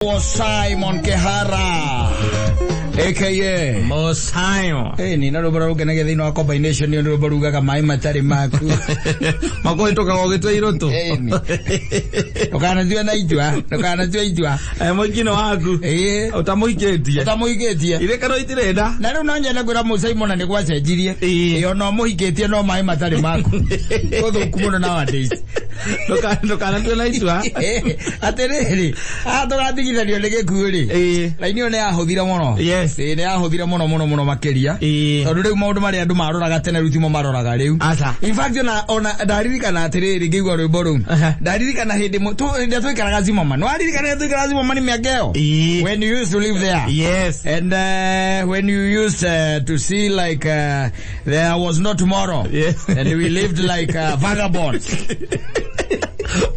Simon Kehara aka Mo Simon. Ĩ ni na rwĩmbo rũkenagia thĩinĩ wa combination nĩ rwĩmbo rugaga maĩ matarĩ maku. Makũhĩtũkaga ũgĩtua irũtũ. Ĩni. Ndũkanatue na itua, ndũkanatue itua. Eh, mũingĩ waku. Ĩĩ. Ũtamũhikĩtie. Ũtamũhikĩtie. Irĩkano itirenda. Na rĩu no nyende kwĩra Mo Simon na nĩ gwacenjirie. Ĩĩ. Ĩ ona ũmũhikĩtie no maĩ matarĩ maku. Gũthũku mũno nowadays. Ndũkanatue na itua. Atĩrĩrĩ, haha tũgatigithanio nĩ gĩkuũ rĩ. Ĩĩ. Raini ĩyo nĩ yahũthire mũno. Yes. Ĩĩ nĩ yahũthire mũno mũno mũno makĩria. Ĩĩ. Tondũ rĩu maũndũ marĩa andũ maroraga tene rĩu timo maroraga rĩu. Aca. In fact ona ona ndaririkana atĩrĩrĩ ngĩigua rwĩmbo rũu. Aha. Ndaririkana hĩndĩ hĩndĩ ĩrĩa twaikaraga Zimmerman. Waririkana rĩrĩa twaikaraga Zimmerman mĩaka ĩyo? Ĩĩ. When you used to live there. Yes. And when you used to see like there was no tomorrow. Yes. And we lived like vagabonds.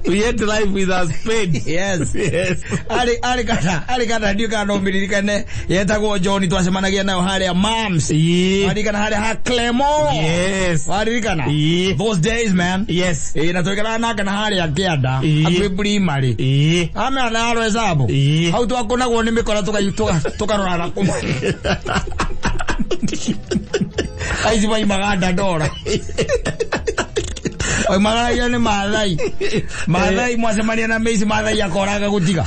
We had life with our spades. Yes. Yes. Arĩ arĩ kana arĩ kana ndiũ kana no mĩririkane yetagwo John twacemanagia nayo harĩa Mams. Ĩĩ. Waririkana harĩa ha Clemo. Yes. Waririkana? Ĩĩ. Those days man. Yes. Ĩĩ na twaikaraga nake na harĩa kĩanda Ĩĩ. hakuhĩ primary. Ĩĩ. Amea na aro hesabu. Ĩĩ. Hau twakũnagwo nĩ mĩkora tũkarorana kũmwe. Aici maimaga ndandora. Oimagaragia nĩ Maathai. Maathai mwacemania na Meici Maathai akoraga gũtiga.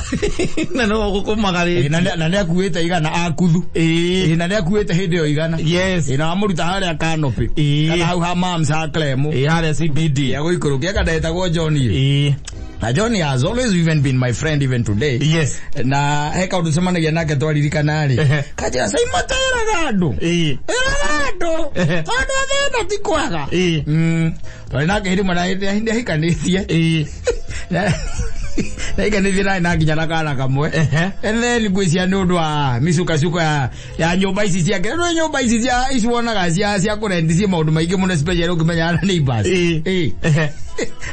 Na no gũkũmagarĩtie. Na nĩ akuĩte igana akuthu. Ĩĩ. Ĩĩ, na nĩ akuĩte hĩndĩ ĩyo igana. Yes. Ĩĩ, na wamũruta harĩa canopy. Ĩĩ. Kana hau ha mams ha Clemo. Ĩĩ harĩa CBD. Ya gũikũrũkia kana etagwo John. Ĩĩ. Na John has always even been my friend even today. Yes. Na he kaũndũ cemanagia nake twaririkana rĩ. Ehe. Kanjĩra Simon tĩraga andũ. Ĩĩ. Ĩraga andũ. Ehe. Tondũ thĩna ti kwaga. Ĩĩ. Twarĩ nake hĩndĩ ĩmwe na hĩndĩ ahikanĩtie. Ĩĩ. Nahikanĩtie naĩ na nginya na kana kamwe. Ehe. And then ngwĩciria nĩ ũndũ wa mĩcukacuko ya nyũmba ici ciake. Rĩu nyũmba ici cia ici wonaga cia kũrenti ciĩ maũndũ maingĩ mũno especially ũngĩmenyana na neighbors. Ĩĩ. Ĩĩ. Ehe.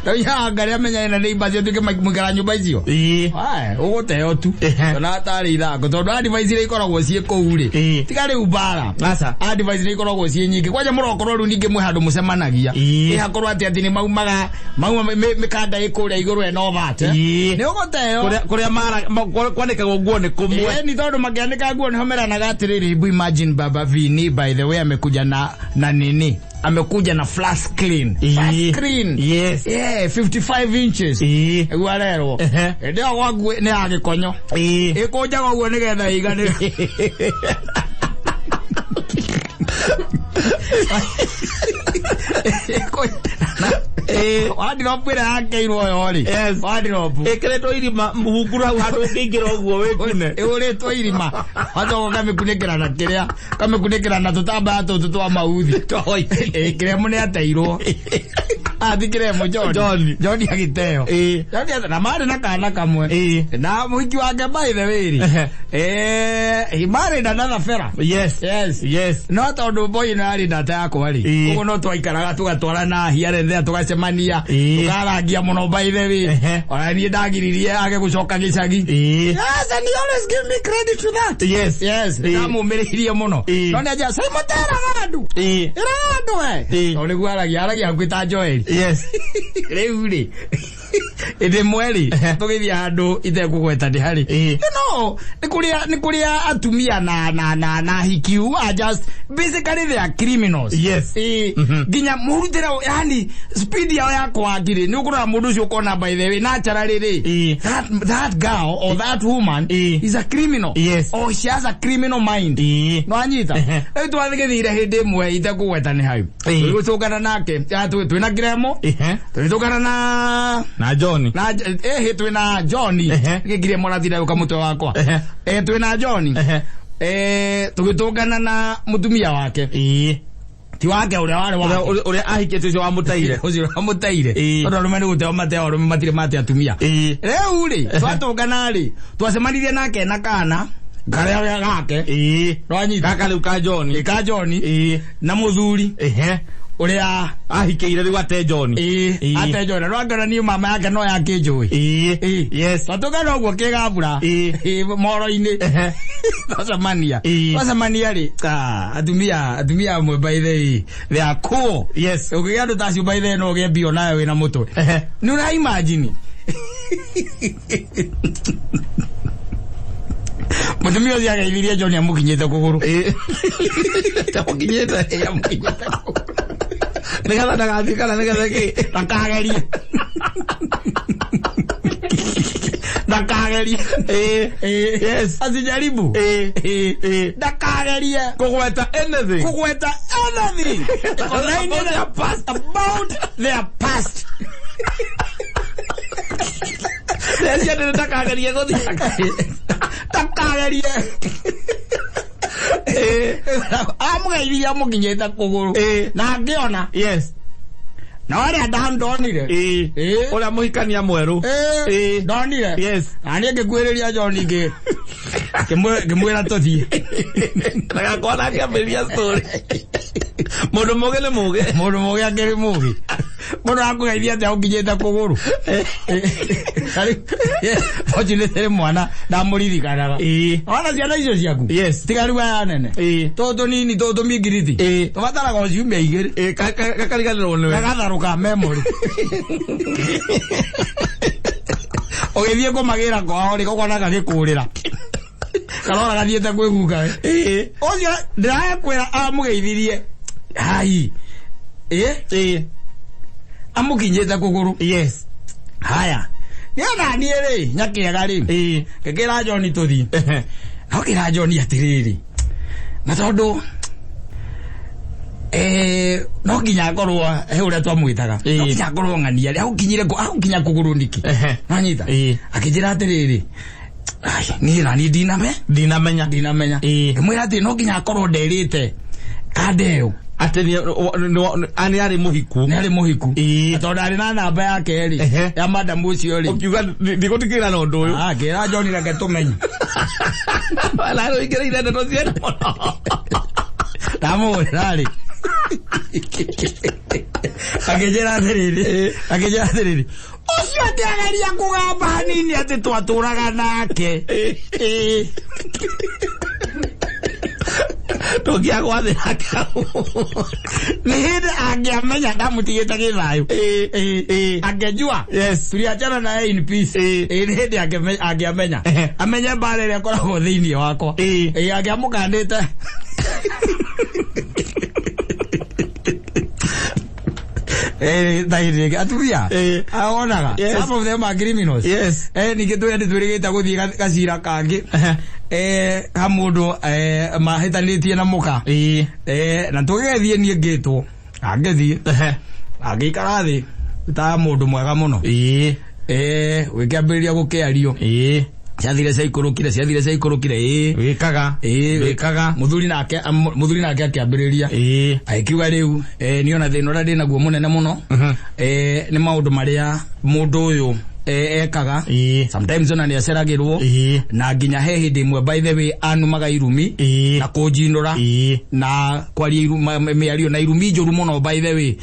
Rĩu anga arĩa menyane na neighbors atuĩke mũikara nyũmba icio. Ĩĩ. Aye, ũgũteo tu. Ehe. Ona atarĩ ithako tondũ advice iria ikoragwo ciĩ kũu rĩ. Ĩĩ. Tiga rĩu mbara. Aca. Advice iria ikoragwo ciĩ nyingĩ. Kwanja mũrokorwo rĩu ningĩ mwĩ handũ mũcemanagia. Ĩĩ. Ĩ hakorwo atĩ atĩ nĩ maumaga mauma mĩkanda ĩ kũrĩa igũrũ and all that. Ĩĩ. Nĩ ũgũteo. Kũrĩa kũrĩa mara kwanĩkagwo nguo nĩ kũmwe. Ĩĩ, ni tondũ makĩanĩka nguo nĩho meranaga atĩrĩrĩ, hebu imagine Baba Vini by the way amekuja na nini? Amekuja na flat screen. Flat Ĩĩ. screen. Yes. Yeah, 55 inches. Ĩĩ. Nĩguo arerwo. Ehe. Hĩndĩ ĩyo gwaku nĩ ya gĩkonyo. Ĩĩ. Ĩkũnjaga ũguo nĩgetha ĩiganĩre. Ĩĩ. Wardrobe ĩrĩa yakeirwo yo rĩ. Yes. Wardrobe. Ĩkĩrĩtwo irima hungu hau handũ ũngĩingĩra ũguo wĩkune. Ĩhũrĩtwo irima. Wacoka ũkamĩkunĩkĩra na kĩrĩa, ũkamĩkunĩkĩra na tũtambaya tũtũ twa mauthi. Ĩĩ, kĩremo nĩ ateirwo. Athi kĩremo John. John. John agĩteo. Ĩĩ. John na marĩ na kana kamwe. Ĩĩ. Na mũhiki wake by the way rĩ. Ehe. He married another fella. Yes. Yes. Yes. No tondũ boy ĩno yarĩ ndata yakwa rĩ. Ĩĩ. Ũguo no twaikaraga tũgatwarana here and there tũgacemania. Ĩĩ. Tũkarangia mũno by the way. Ehe. Ona niĩ ndagiririe age gũcoka gĩcagi. Ĩĩ. Yes, and he always give me credit to that. Yes. Yes, Ĩĩ. ndamũmĩrĩirie mũno. Ĩĩ. No nĩ anjĩra, Simon teraga andũ. Ĩĩ. Ĩraga andũ we. Ĩĩ. Tondũ nĩguo aragia hakuhĩ ta Joel. Yes. Rĩu rĩ, hĩndĩ ĩmwe rĩ, Ehe. tũgĩthiĩ handũ itekũgweta nĩ harĩ. Ĩĩ. You know, nĩ kũrĩa atumia na hiki who are just basically they are criminals. Yes. Ĩĩ. Mhm. Nginya mũrutĩre, yani speed yao ya kwangirĩ, nĩ ũkũrora mũndũ ũcio ũkona by the way naturally rĩ, Ĩĩ. that girl or that woman Ĩĩ. is a criminal. Yes. Or she has a criminal mind. Ĩĩ. No anyita. Ehe. Rĩu twagĩthire hĩndĩ ĩmwe itekũgweta nĩ hau. Ĩĩ. Tũgĩcũngana nake, twĩna Kiremo, Ehe. tũgĩtũngana na Na John. na twĩna John. Ehe. Gĩkire mũrathira gũka mũtwe wakwa. Ehe. Twĩna John. Ehe. Tũgĩtũngana na mũtumia wake. Ĩĩ. Ti wake ũrĩa warĩ wake. Ũrĩa ahikĩte ũcio wamũteire. Ũcio wamũteire. Ĩĩ. Tondũ arũme nĩ gũteo mateo, arũme matirĩ mate atumia. Ĩĩ. Rĩu rĩ, twatũngana rĩ, twacemanirie nake na kana karĩa gake. Ĩĩ. Nwanyita. Gaka rĩu ka John. Ĩ, ka John. Ĩĩ. Na mũthuri Ehe. ũrĩa Ahikĩire rĩu ate John. Ĩĩ, Ĩĩ. ate John. No angĩona niĩ mama yake no yakĩnjũĩ. Ĩĩ. Ĩĩ. Yes. Twatũngana ũguo kĩgabura. Ĩĩ. Ĩĩ, moro-inĩ. Ehe. Twacemania. Ĩĩ. Twacemania rĩ, atumia amwe by the way, they are cool. Yes. Ũngĩgĩa andũ ta acio by the way no ũgĩe mbia onawe wĩna mũtwe. Ehe. Nĩ ũra imagine. Mũtumia ũcio ageithirie John amũkinyĩte kũgũrũ. Amũkinyĩte. Amũkinyĩte kũgũrũ. Nĩgetha ndagathiĩ kana nĩgetha kĩ? Ndakagerie. Ndakagerie. Yes. Asijaribu. Ndakagerie. Kũgweta anything. Kũgweta anything. About their past. About their past. Cia ndĩrĩ ndakagerie gũthiĩ. Ndakagerie. Amũgeithirie amũkinyĩte kũgũrũ. Na ngĩona. Yes. Na ũrĩa ndandonire. Ũrĩa mũhikania mwerũ. Ndonire. Yes. Na niĩ ngĩkuhĩrĩria John ngĩmwĩra tũthiĩ. Ndagakorwo akĩambĩrĩria story. Mũndũ mũgĩ nĩ mũgĩ. Mũndũ mũgĩ akĩrĩ mũgĩ. Mũndũ akũgeithia atĩa ũkinyĩte kũgũrũ. Fortunately mwana ndamũririkanaga. Ona ciana icio ciaku. Yes. Tiga rĩu aya nene. Tũtũ tũnini tũtũ mingiriti. Tũbataraga o ciumia igĩrĩ. Gakariganĩrwo nĩwe. Gagatharũka memory. Ũgĩthiĩ kũmagĩra kwao rĩ, ũkona gagĩkũrĩra. Karora gathiĩte kwĩ guka. Ũcio ndĩrakwĩra amũgeithirie. Hai. Amũkinyĩte kũgũrũ. Yes. Haya. Nĩ niĩ rĩ, nyakĩaga rĩ. Ngĩkĩra John tũthiĩ. No kĩra John atĩrĩrĩ. Na tondũ no nginya akorwo he ũrĩa twamwĩtaga. No nginya akorwo ng'ania rĩ, agũkinyire agũkinya kũgũrũ nĩkĩ? Nanyita. Akĩnjĩra atĩrĩrĩ. Ai, niĩ na niĩ ndiname. Ndinamenya. Ndinamenya. Ngĩmwĩra atĩ no nginya akorwo nderĩte kanda ĩyo. Atĩ nĩ arĩ mũhiku. Nĩ arĩ mũhiku. Tondũ arĩ na namba yake rĩ. Ya madam ũcio rĩ. Ũkiuga ndigũtigĩra na ũndũ ũyũ. Ngĩra John reke tũmenye. Wala ũingĩrĩire ndeto ciene mũno. Ndamũhũrĩra rĩ. Akĩnjĩra atĩrĩrĩ. Akĩnjĩra atĩrĩrĩ. Ũcio atĩageria kũgamba hanini atĩ twatũraga nake. Tũngĩagwathĩra kau. Nĩ hĩndĩ angĩamenya ndamũtigĩte gĩthayũ. Angĩjua. Yes. Tuliachana naye in peace. Nĩ hĩndĩ angĩamenya. Amenye mbara ĩrĩa ĩkoragwo thĩinĩ wakwa. Angĩamũkanĩte. Atumia. Aonaga. Some of them are criminals. Yes. Ningĩ twende twĩrĩgĩte gũthiĩ gacira kangĩ. Ka mũndũ mahĩtanĩtie na mũka. Na tũgĩthiĩ niĩ ngĩtwo. Angĩthiĩ. Angĩikara thĩ ta mũndũ mwega mũno. Gũkĩambĩrĩria gũkĩario. Ciathire ciaikũrũkire, ciathire ciaikũrũkire. Wĩkaga. Wĩkaga. Mũthuri nake akĩambĩrĩria. Agĩkiuga rĩu niĩ ona thĩna ũrĩa ndĩnaguo mũnene mũno. Nĩ maũndũ marĩa mũndũ ũyũ ekaga. Sometimes ona nĩ aceragĩrwo. Na nginya he hĩndĩ ĩmwe by the way anumaga irumi. Na kũnjinũra. Na kwaria mĩario na irumi njũru mũno by the way.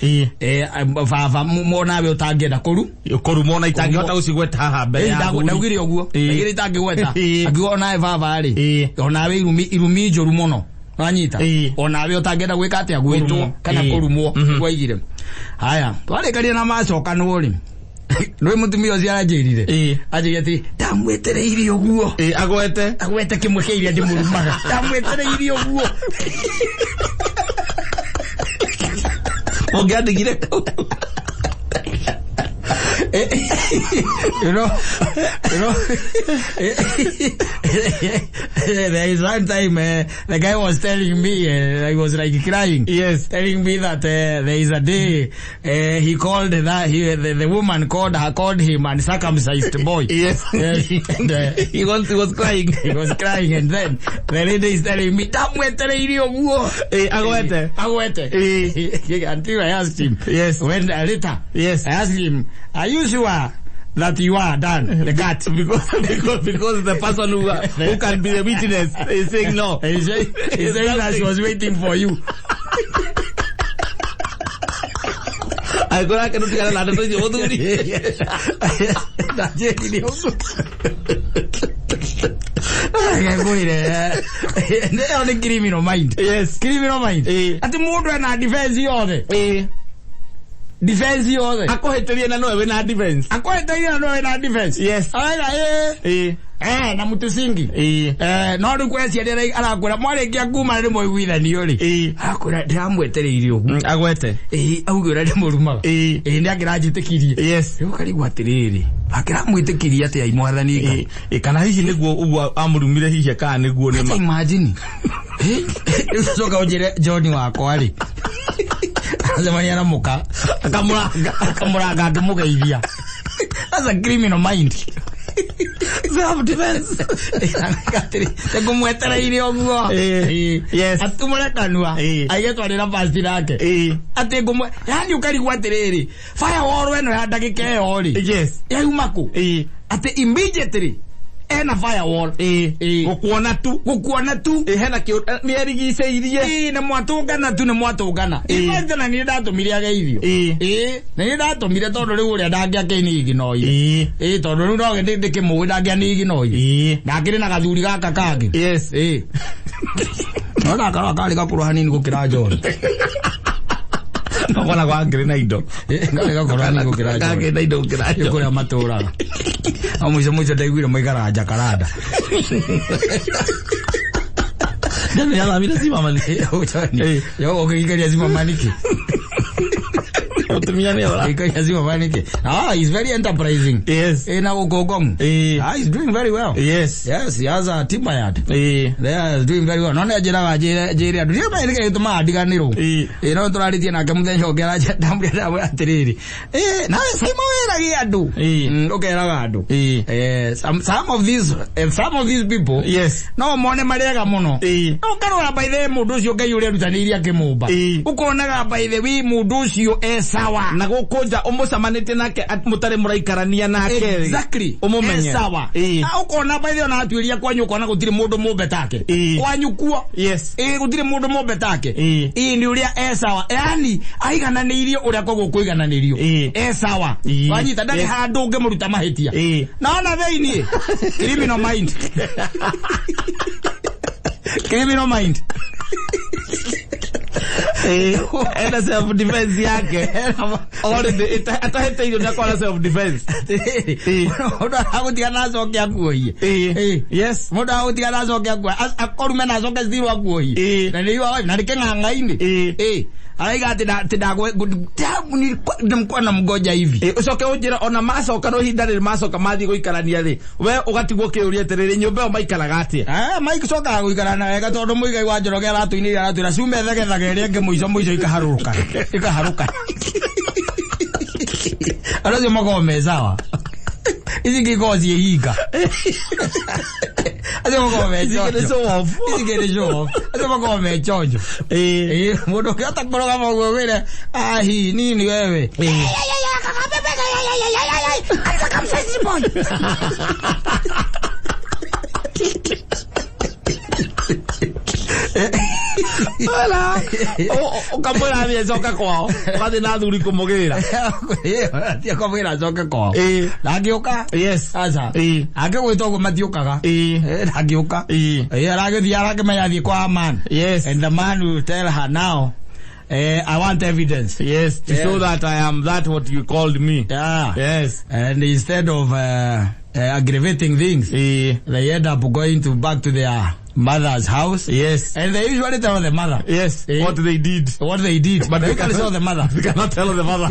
Baba monawe ũtangĩenda kũru. Kũrumwo na itangĩhota gũcigweta haha mbere ya athuri. Ndaugire ũguo. Ndaugire itangĩgweta. Akiuga onawe baba rĩ. Onawe irumi njũru mũno. Wanyita. Onawe ũtangĩenda gwĩka atĩa gwĩtwo kana kũrumwo. Nĩguo aigire. Haya, twarĩkania na macokanwo rĩ. Nĩ mũtumia ũcio aranjĩrire. Anjĩrire atĩ ndamwetereire ũguo. Agwete. Agwete kĩmwe kĩa iria ndĩmũrumaga. Ndamwetereire ũguo. Ũngĩandigire kau. You know, there is one time the guy was telling me, he was like crying. Yes. Telling me that there is a day he called that the woman called him an circumcised boy. Yes. Yes. And, he was crying. He was crying, and then the lady is telling me, "Ndamwetereire ũguo." Agwete. Agwete. Until I asked him. Yes. When later. Yes. I asked him, "Are you sure that you are done the cat?" Because the person who can be the witness is saying no. He said that she was waiting for you. Angĩkorwo ake nũtigana na ndeto icio mũthuri. Ndanjĩrire ũguo. Ngwĩre, ĩyo nĩ criminal mind. Yes. Criminal mind. Atĩ mũndũ ena defense yothe. Defense yothe. Akũhĩtĩrie na nowe wĩna defense. Akũhĩtĩrie na nowe wĩna defense. Yes. Arauga, Na mutucingi. Ĩĩ. No rĩu kwĩ ciari arakwĩra mwarĩkia kuma nĩ mũiguithanio rĩ, arakwĩra ndĩramwetereire ũguo. Agwete. Ĩĩ, auge ũrĩa ndĩmũrumaga. Ĩĩ, nĩ angĩranjĩtĩkirie. Yes. Rĩu ũkarigwo atĩrĩrĩ, akĩramwĩtĩkirie atĩa i mwathani Ngai? Ĩĩ, kana hihi nĩguo ũguo amũrumire, hihi kana nĩguo nĩ Acha imagine. Rĩu coka ũnjĩre John wakwa rĩ, acemania na mũka akamũranga. Akamũranga akĩmũgeithia. That's a criminal mind. Self defense. Ngũmwetereire ũguo. Atumũre kanua. Aige twarĩra pasti nake. Atĩ ngũmwe yani ũkarigwo atĩrĩrĩ, firewall ĩno ya ndagĩka ĩyo rĩ, yauma kũ? Atĩ immediately ena firewall. Gũkuona tu. Gũkuona tu. Ĩĩ, hena kĩũ nĩ erigicĩirie. Ĩĩ, nĩ mwatũngana tu, nĩ mwatũngana. In fact, na niĩ ndatũmire ageithio. Ĩĩ, na niĩ ndatũmire tondũ rĩu ũrĩa ndangĩakĩniginoire. Ĩĩ, tondũ rĩu no ndĩkĩmũĩ ndangĩaniginoire. Ndakĩrĩ na gathuri gaka kangĩ. Ĩĩ, no nakarora karĩ gakũrũ hanini gũkĩra John. Nokona gwangĩrĩ na indo. Ĩĩ, karĩ gakũrũ hanini gũkĩra John. Kangĩrĩ na indo gũkĩra Nĩ John. kũrĩa matũraga no mũico mũico ndaiguire maikaraga Jacaranda. John nĩathamire Zimmerman. John yo ũkĩikaria Zimmerman nĩkĩ? Mũtumia nĩ ora. Ũkĩikaria Zimmerman nĩkĩ? Ah, he's very enterprising. Ĩ, na gũkũ Ngong. Ah, he's doing very well. Yes, he has a timber yard there. Is doing very well. No nĩ anjĩraga njĩre njĩre andũ ndiũĩ nĩkĩ gĩtũmaga ndiganĩrwo. Ĩ, no tũrarĩtie nake mũthenya ũngĩ, aranjĩra, ndamwĩra atĩrĩrĩ, ĩ nawe Simon wĩrage andũ. Ũkeraga andũ. Some of these people no mone marega mũno. No ũkarora by the way mũndũ ũcio Ngai ũrĩa erutanĩirie akĩmũmba. Ũkonaga by the way mũndũ ũcio e sawa. Na gũkũ nja ũmũcemanĩtie nake mũtarĩ mũraikarania nake. Ũmũmenye. E sawa. Na ũkona by the way ona atuĩria kwanyu ũkona gũtirĩ mũndũ mũmbe take. Kwanyu kuo. Ĩ, gũtirĩ mũndũ mũmbe take. Ĩ, nĩ ũrĩa e sawa, yani aigananĩirie ũrĩa koguo kũigananĩrio. E sawa. Wanyita, ndarĩ handũ ũngĩmũruta mahĩtia. Naona thĩiniĩ criminal mind, criminal mind. Ena self defense yake already, atahĩte irio nĩakora self defense. Mũndũ aragũtiga na acoke akuohie. Mũndũ aragũtiga na acoke akuohie, akũrume na acoke still akuohie. Na nĩ na nĩ kĩng'ang'a-inĩ. Araiga atĩ atĩ ndamkuwa na mgoja hivi. Ĩĩ, ũcoke ũnjĩre ona macoka no ihinda rĩrĩ macoka mathiĩ gũikarania rĩ, we ũgatigwo ũkĩũria atĩrĩrĩ, nyũmba ĩyo maikaraga atĩa? Ah, maicokaga gũikara na wega tondũ Mũigai wa Njoroge aratũinĩire, aratwĩra cume thegethaga ĩrĩa ĩngĩ mũico mũico ikaharũrũka ikaharũka. Andũ acio makoragwo me sawa, ici ingĩ ikoragwo ciĩ hinga, acio makoragwo me Ici ingĩ nĩ chonjo. show off. Ici ingĩ nĩ show off, acio makoragwo me chonjo. Ĩĩ, mũndũ ũngĩhota kũrũgama ũguo wĩre ahi nini wewe. Boy. Wala. Ũkamwĩra athiĩ acoke kwao, ũgathiĩ na athuri kũmũgĩra. Tia kwamwĩra acoke kwao. Ndangĩũka. Aca. Angĩgwĩta ũguo matiũkaga. Ndangĩũka. Aragĩthiĩ arakĩmenya athiĩ kwa man. And the man will tell her now, I want evidence. Yes, to show that I am that what you called me. And instead of aggravating things, they end up going to back to their mother's house. And they usually tell the mother What they did. What they did. But they usually tell the mother. They cannot tell the mother.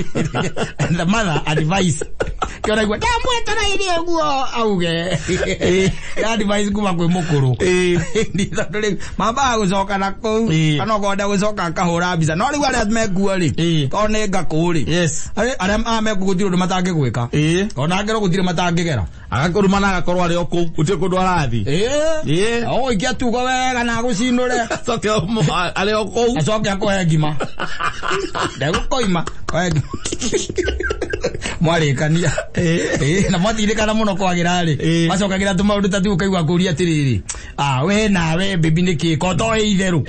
And the mother advice. Kĩona igua ndamwetereire ũguo auge ya advice kuma kwĩ mũkũrũ. Nĩ tondũ rĩu mambaga gũcoka na kũu, kana okorwo ndegũcoka akahũra mbica, no rĩu arĩa mekuo rĩ, tondũ nĩ ngakũ rĩ, arĩa aya mekuo gũtirĩ ũndũ matangĩgwĩka. Ona ngero gũtirĩ matangĩgera. Agakũruma na agakorwo arĩ o kũu, gũtirĩ kũndũ arathiĩ. Ũgũikia tugo wega na agũcinũre. Acoke arĩ o kũu. Acoke akũhe ngima, ndegũkoima kũhe ngima mwarĩkania. Ĩĩ, na mwatindĩkana mũno kwagĩra rĩ, macokagĩra tũmaũndũ ta tu, ũkaigua kũria atĩrĩrĩ, ah, we nawe bibi nĩkĩ ko toĩ itherũ?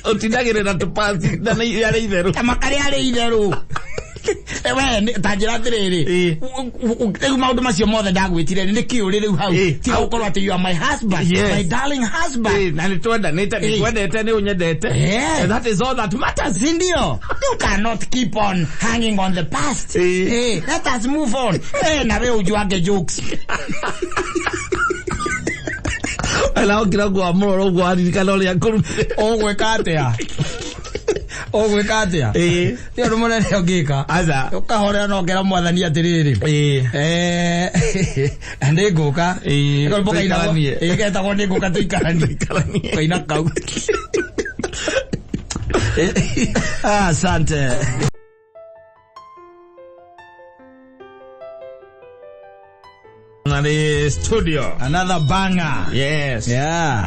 Ũtindagĩrĩra tũpasi na nĩ arĩ itherũ. Ta makarĩa arĩ itherũ. We ta njĩra atĩrĩrĩ, Ĩĩ. rĩu maũndũ macio mothe ndagwĩtire nĩ kĩũrĩ rĩu hau? Ĩĩ. Tiga gũkorwo atĩ you are my husband, Yes. my darling husband. Ĩĩ, na nĩ twendanĩte, nĩ Ĩĩ. twendete, nĩ ũnyendete. Eh. And that is all that matters. Sindio? You cannot keep on hanging on the past. Eh. Eh, let us move on. Eh, na we ujuage jokes. Na ũkira guo mũroro ũguo waririkana ũrĩa ngũrumire. Ũgwĩka atĩa? Ũgwĩka atĩa? Ĩĩ. Ti ũndũ mũnene ũngĩka. Aca. Ũkahorera na ũkera Mwathani atĩrĩrĩ. Ĩĩ. Eh, nĩ ngũka. Ĩĩ, Karwĩmbo kainagwo- tũikaranie. Ĩĩ, getagwo "Nĩ ngũka tũikaranie". Tũikaranie. Kaina kau. Asante. Na nĩ studio. Another banger. Yes. Yeah.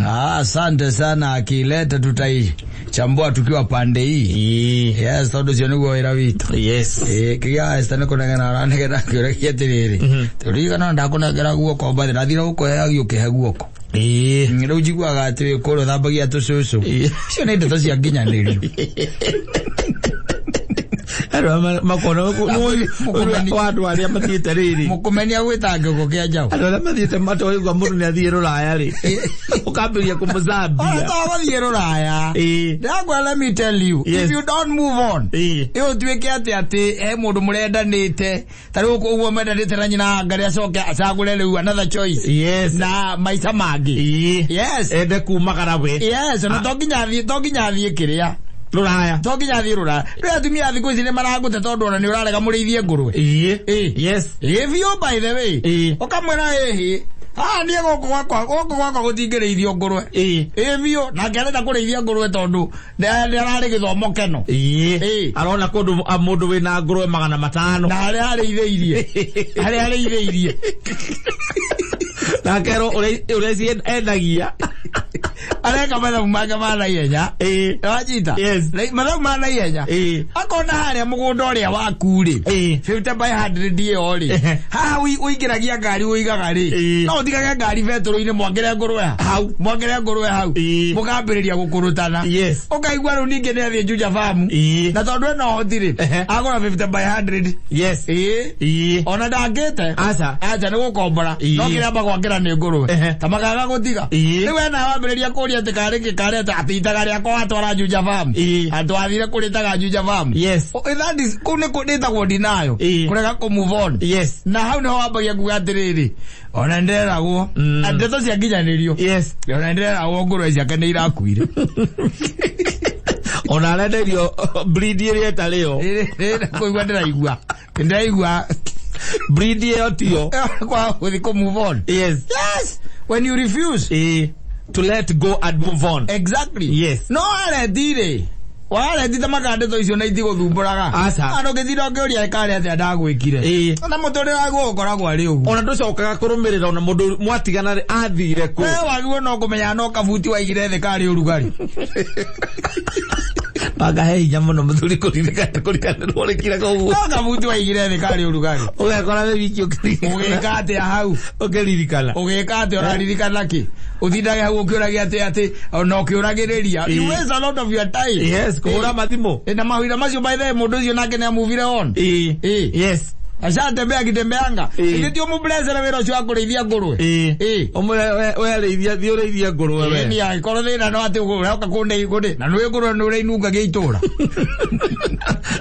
Ah, asante sana, akileta tutaichambua tukiwa pande hii. Ĩĩ. Yes, tondũ ũcio nĩguo wĩra witũ. Yes. Ĩĩ, kĩrĩa Esther nĩ kũnegena aranegena akĩũragia atĩrĩrĩ, tũririkana ndakũnengera guoko mbathi ndathire gũkũheagia ũkĩhe guoko. Ĩĩ. Rĩu njiguaga atĩ wĩ kũrĩa ũthambagia tũcũcũ. Ĩĩ. Icio nĩ ndeto cia nginyanĩrio. Andũ aya makona wa andũ arĩa mathiĩte rĩrĩ. Mũkũmenia gwĩta ngĩko kĩa njaũ. Andũ arĩa mathiĩte matoigua mũndũ nĩ athiĩ rũraya rĩ, ũkambĩrĩria Ona kũmũcambia. to gũthiĩ rũraya. Ĩĩ. Ndĩrakwĩra, let me tell you, Yes. if you don't move on, Ĩĩ. ĩ ũtuĩke atĩ he mũndũ mũrendanĩte ta rĩu ũguo mendanĩte na nyina ngarĩ acoke acagũre rĩu another choice Yes. na maica mangĩ. Ĩĩ. Yes. Ende kumagara we. Yes, na to nginya athiĩ kĩrĩa, Rũraya. to nginya athiĩ rũraya. Rĩu atumia a thikũ ici nĩ maragũte tondũ ona nĩ ũrarega mũrĩithie ngũrwe. Ĩĩ. Ĩĩ. Yes. Ĩ biũ, by the way. Ĩĩ. Ũkamwĩra ĩhĩ, haha niĩ gũkũ gwakwa gũtingĩrĩithio ngũrwe. Ĩĩ. Ĩ biũ, nake arenda kũrĩithia ngũrwe tondũ nĩ ararĩ gĩthomo keno. Ĩĩ. Ĩĩ. Arona kũndũ mũndũ wĩna ngũrwe 500. Na harĩa arĩithĩirie. Nake ũrĩa ici endagia. Areka mathabu make ma naihenya. Ĩĩ. Wanyita? Yes. Mathabu ma naihenya. Ĩĩ. Akona harĩa mũgũnda ũrĩa waku rĩ, Ĩĩ. 50 by 100 ĩyo rĩ, Ehe. haha ũingĩragia ngari ũigaga rĩ, Ĩĩ. no ũtigage ngari betũrũ-inĩ mwangĩre ngũrwe Hau. Mwangĩre ngũrwe hau. Ĩĩ. Mũkambĩrĩria gũkũrũtana. Yes. Ũkaigua rĩu ningĩ nĩ athiĩ Juja Farm. Ĩĩ. Na tondũ ena ũhoti rĩ, Ehe. agũra 50 by 100. Yes. Ĩĩ. Ĩĩ. Ona ndangĩte. Aca. Acha, nĩ gũkombora. Ĩĩ. No kĩrĩa amba gwakĩra nĩ ngũrwe. Ehe. Ta makaga gũtiga. Ĩĩ. Rĩu wena wambĩrĩria kũria atĩ karĩ kĩ karĩ atĩ itaga rĩakwa watwara Juja Farm. Ĩĩ. Atĩ wathire kũrĩtaga Juja Farm. Yes. Oh, that is kũu nĩ rĩtagwo denial. Ĩĩ. Kũrega kũ move on. Yes. Na hau nĩho wambagia kuga atĩrĩrĩ, ona nĩndĩreragwo ndeto cia nginyanĩrio. Yes. Ona nĩndĩreragwo ngũrwe ciake nĩ irakuire. Ona arenderio breed ĩrĩa ĩtarĩ yo. Kũigua ndĩraigua. Breed ĩyo tiyo. Kwa gũthiĩ kũ move on. Yes. Yes, when you refuse. Ĩĩ. To let go and move on. Exactly. Yes. No wareti rĩ, wareti ta makandeto icio na itigũthumbũraga. Aca. Andũ ngĩtinda ũkĩũria karĩ atĩa ndagwĩkire. Ĩĩ. Na mũtũrĩre waguo ũkoragwo arĩ ũguo. Ona ndũcokaga kũrũmĩrĩra ona mũndũ mwatigana rĩ, athire kũ. We wagirwo no kũmenya no kabuti waigire thĩ karĩ ũrugarĩ. Banga he hinya mũno mũthuri kũririkana kũriganĩrwo rĩkira koguo. No kabuti waigire thĩ karĩ ũrugarĩ. Ũgekora wĩ wiki ũkĩririkana. Ũgĩka atĩa hau? Ũkĩririkana. Ũgĩka atĩa? Ũraririkana kĩ? Ũtindage hau ũkĩũragia atĩ ona ũkĩũragĩrĩria. You Ĩĩ. waste a lot of your time. Yes, kũhũra mathimũ. Ĩ, na mahinda macio, by the way, mũndũ ũcio nake nĩ amuvire on. Ĩĩ. Ĩĩ. Yes. Acatembea akitembeanga. Ĩĩ. Ĩgĩ ti ũmũblessere wĩra ũcio wa kũrĩithia ngũrwe. Ĩĩ. Ĩĩ. Ũmwĩre we rĩithia, thiĩ ũrĩithie ngũrwe we. Ĩni angĩkorwo thĩna no atĩ ũroka kũndĩ kũndĩ na nĩũĩ ngũrwe nĩ ũrĩa inungagia itũra.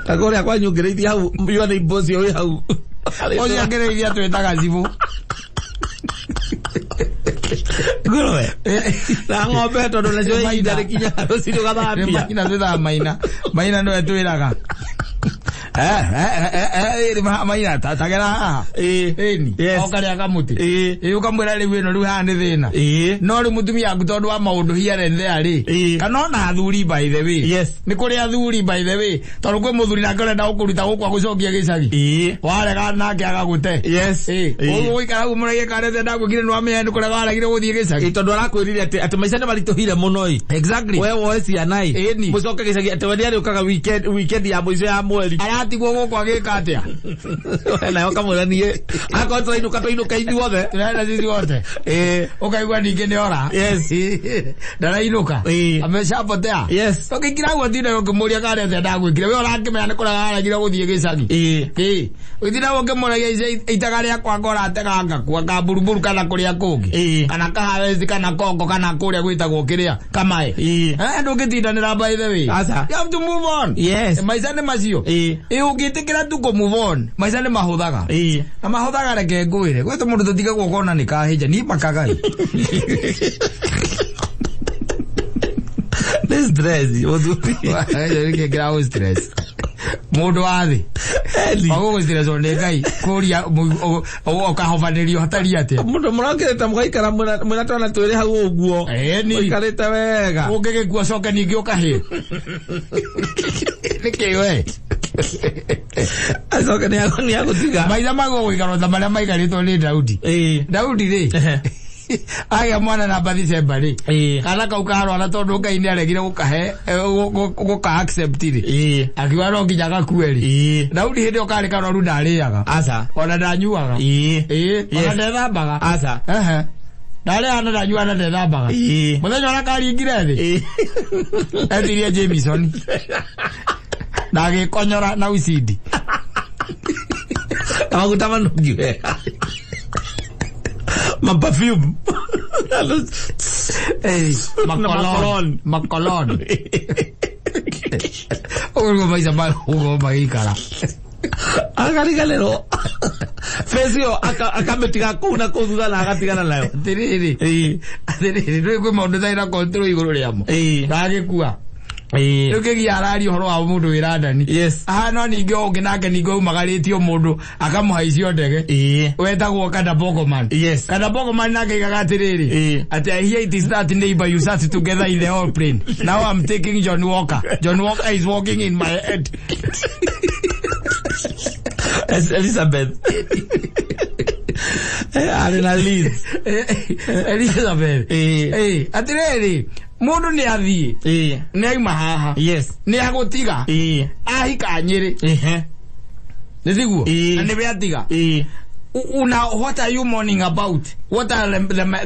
Na kũrĩa kwanyu ũngĩrĩithia hau yothe imbo ũcio wĩ hau. Ũcio angĩrĩithia twĩtaga cibũ. Ngũrwe. Na ng'ombe tondũ nacio Maina. ihinda rĩkinyaga rũcinĩ ũgathambia. Maina, twĩtaga Maina. Maina nĩwe twĩraga. Maina tagera haha. Ĩĩ. Ĩni. Yes. O karĩa kamũtĩ. Ĩĩ. Ĩ, ũkamwĩra rĩu ĩno rĩu haha nĩ thĩna. Ĩĩ. No rĩu mũtumia waku tondũ wa maũndũ here and there rĩ, Ĩĩ. kana ona athuri, by the way. Yes. Nĩ kũrĩ athuri, by the way, tondũ kwĩ mũthuri nake ũrenda gũkũruta gũkũ agũcokia gĩcagi. Ĩĩ. Warega nake agagũte. Yes. Ĩ, Ĩĩ. ũguo gũikara hau mũragie karete ndakwĩkire nĩ wamenya nĩ kũrega waregire gũthiĩ gĩcagi. Ĩ, tondũ arakwĩrire atĩ maica nĩ maritũhire mũno ĩ. Exactly. We woe ciana ĩ. Ĩni. Mũcoke gĩcagi atĩ we nĩarĩũkaga weekend ya mũico ya mweri. Aratigwo gũkũ agĩka atĩa? Nayo kamwĩra niĩ akorwo tũrainũka twainũka ithuothe. Tũraenda sisi wote. Ĩĩ. Ũkaigua ningĩ nĩ ora. Yes. Ndarainũka. Ĩĩ. Ameshapotea. Yes. Ũkĩingĩra guo tinda ũkĩmũria kana atĩa ndagwĩkire. We ũrakĩmenya nĩ kũrega aregire gũthiĩ gĩcagi. Ĩĩ. Ĩĩ. Ũgĩtinda ũkĩmũragia itaga rĩakwa ngoratega ngakua kamburuburu kana kũrĩa kũngĩ. Ĩĩ. Kana kaharesti kana kongo kana kũrĩa gwĩtagwo kĩrĩa kamae. Ĩĩ. Eh, ndũngĩtindanĩra by the way. Aca. You have to move on. Yes. Maica nĩ macio. Ĩĩ. Ĩĩ ũngĩtĩkĩra tu kũ move on, maica nĩ mahũthaga. Ĩĩ. Na mahũthaga reke ngwĩre. Gwĩ tũmũndũ tũtigagwo ũkona nĩ kahĩnja, niĩ makaga ĩ. Nĩ stress mũthuri. Nĩkĩ kĩragũ stress? Mũndũ wa thĩ. Eni. Wagũgũ stress nĩ Ngai kũria ũkahobanĩrio hatari atĩa. Mũndũ mũrokĩrĩte mũgaikara mwĩna twana twĩrĩ hau ũguo. Ĩni. Mũikarĩte wega. Ũngĩgĩkua coke ningĩ ũkahĩ. Nĩkĩ we? Acoke nĩ agũtiga. Maica magũgũikara ta marĩa maikarĩtwo nĩ Daudi. Ĩĩ. Daudi rĩ, Ehe. agĩa mwana na Bathisheba rĩ, Ĩĩ. kana kau karwara tondũ Ngai nĩ aregire gũkahe gũka accept rĩ, Ĩĩ. akiuga no nginya gakue rĩ. Ĩĩ. Daudi hĩndĩ ĩyo karĩ karwaru ndarĩaga Aca. ona ndanyuaga. Ĩĩ. Ĩĩ, ona Yes. ndethambaga. Aca. Ehe. Ndarĩaga na ndanyuaga na ndethambaga. Ĩĩ. Mũthenya ũrĩa karingire thĩ, Ĩĩ. etirie Jameson na agĩkonyora na ucindi. Na maguta manungi wega. Ma perfume. Makolon. Makolon. Makolon. Ũguo nĩguo maica magũkorwo magĩikara. Akariganĩrwo. Face ĩyo akamĩtiga kũu na kũu thutha na agatigana nayo. Atĩrĩrĩ, Ĩĩ. atĩrĩrĩ, ndũĩ kwĩ maũndũ ũtarĩ na control igũrũ rĩamo. Ĩĩ. Ndagĩkua. Ĩĩ. Rĩu kĩgia araria ũhoro wa mũndũ wĩ London. Yes. Aha no ningĩ ũngĩ nake ningĩ aumagarĩtio mũndũ akamũhaicio ndege. Ĩĩ. Wetagwo Kadabogoman. Yes. Kadabogoman nake aigaga atĩrĩrĩ. Ĩĩ. Atĩ I hear it is that neighbor you sat together in the whole plane. Now I'm taking John Walker. John Walker is walking in my head. Elizabeth. Arĩ na Liz. Elizabeth. Ĩĩ. Ĩĩ, atĩrĩrĩ, mũndũ nĩ athiĩ, Ĩĩ. nĩ auma haha, Yes. nĩ agũtiga, Ĩĩ. ahika Nyĩrĩ, Ehe. nĩ tiguo? Ĩĩ. Na nĩwe atiga. Ĩĩ. Una, what are you mourning about? What are